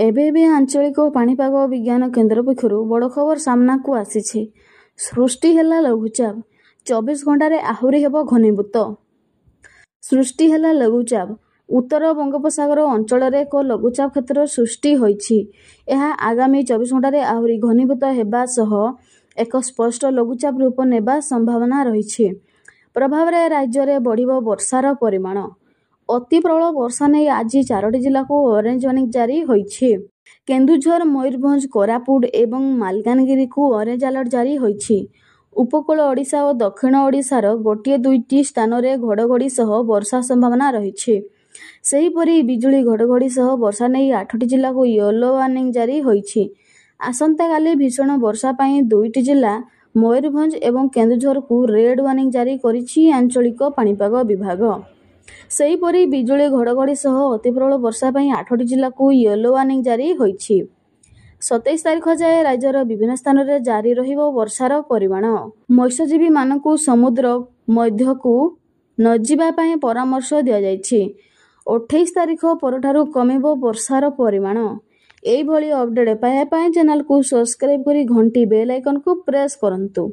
ଏବେ ଏବେ ଆଞ୍ଚଳିକ ପାଣିପାଗ ବିଜ୍ଞାନ କେନ୍ଦ୍ର ପକ୍ଷରୁ ବଡ଼ ଖବର ସାମ୍ନାକୁ ଆସିଛି। ସୃଷ୍ଟି ହେଲା ଲଘୁଚାପ, 24 ଘଣ୍ଟାରେ ଆହୁରି ହେବ ଘନୀଭୂତ। ସୃଷ୍ଟି ହେଲା ଲଘୁଚାପ। ଉତ୍ତର ବଙ୍ଗୋପସାଗର ଅଞ୍ଚଳରେ ଏକ ଲଘୁଚାପ କ୍ଷେତ୍ର ସୃଷ୍ଟି ହୋଇଛି। ଏହା ଆଗାମୀ 24 ଘଣ୍ଟାରେ ଆହୁରି ଘନୀଭୂତ ହେବା ସହ ଏକ ସ୍ପଷ୍ଟ ଲଘୁଚାପ ରୂପ ନେବା ସମ୍ଭାବନା ରହିଛି। ପ୍ରଭାବରେ ରାଜ୍ୟରେ ବଢ଼ିବ ବର୍ଷାର ପରିମାଣ। ଅତି ପ୍ରବଳ ବର୍ଷା ନେଇ ଆଜି 4ଟି ଜିଲ୍ଲାକୁ ଅରେଞ୍ଜ ୱାର୍ଣ୍ଣିଂ ଜାରି ହୋଇଛି। କେନ୍ଦୁଝର, ମୟୂରଭଞ୍ଜ, କୋରାପୁଟ ଏବଂ ମାଲକାନଗିରିକୁ ଅରେଞ୍ଜ ଆଲର୍ଟ ଜାରି ହୋଇଛି। ଉପକୂଳ ଓଡ଼ିଶା ଓ ଦକ୍ଷିଣ ଓଡ଼ିଶାର ଗୋଟିଏ ଦୁଇଟି ସ୍ଥାନରେ ଘଡ଼ଘଡ଼ି ସହ ବର୍ଷା ସମ୍ଭାବନା ରହିଛି। ସେହିପରି ବିଜୁଳି ଘଡ଼ଘଡ଼ି ସହ ବର୍ଷା ନେଇ 8ଟି ଜିଲ୍ଲାକୁ ୟେଲୋ ୱାର୍ଣ୍ଣିଂ ଜାରି ହୋଇଛି। ଆସନ୍ତାକାଲି ଭୀଷଣ ବର୍ଷା ପାଇଁ 2ଟି ଜିଲ୍ଲା ମୟୂରଭଞ୍ଜ ଏବଂ କେନ୍ଦୁଝରକୁ ରେଡ୍ ୱାର୍ଣ୍ଣିଂ ଜାରି କରିଛି ଆଞ୍ଚଳିକ ପାଣିପାଗ ବିଭାଗ। ସେହିପରି ବିଜୁଳି ଘଡ଼ଘଡ଼ି ସହ ଅତିପ୍ରବଳ ବର୍ଷା ପାଇଁ 8ଟି ଜିଲ୍ଲାକୁ ୟେଲୋ ୱାର୍ଣ୍ଣିଂ ଜାରି ହୋଇଛି। 27 ତାରିଖ ଯାଏ ରାଜ୍ୟର ବିଭିନ୍ନ ସ୍ଥାନରେ ଜାରି ରହିବ ବର୍ଷାର ପରିମାଣ। ମତ୍ସ୍ୟଜୀବୀମାନଙ୍କୁ ସମୁଦ୍ର ମଧ୍ୟକୁ ନଯିବା ପାଇଁ ପରାମର୍ଶ ଦିଆଯାଇଛି। 28 ତାରିଖ ପରଠାରୁ କମିବ ବର୍ଷାର ପରିମାଣ। ଏଇଭଳି ଅପଡେଟ୍ ପାଇବା ପାଇଁ ଚ୍ୟାନେଲକୁ ସବସ୍କ୍ରାଇବ୍ କରି ଘଣ୍ଟି ବେଲ୍ ଆଇକନ୍କୁ ପ୍ରେସ୍ କରନ୍ତୁ।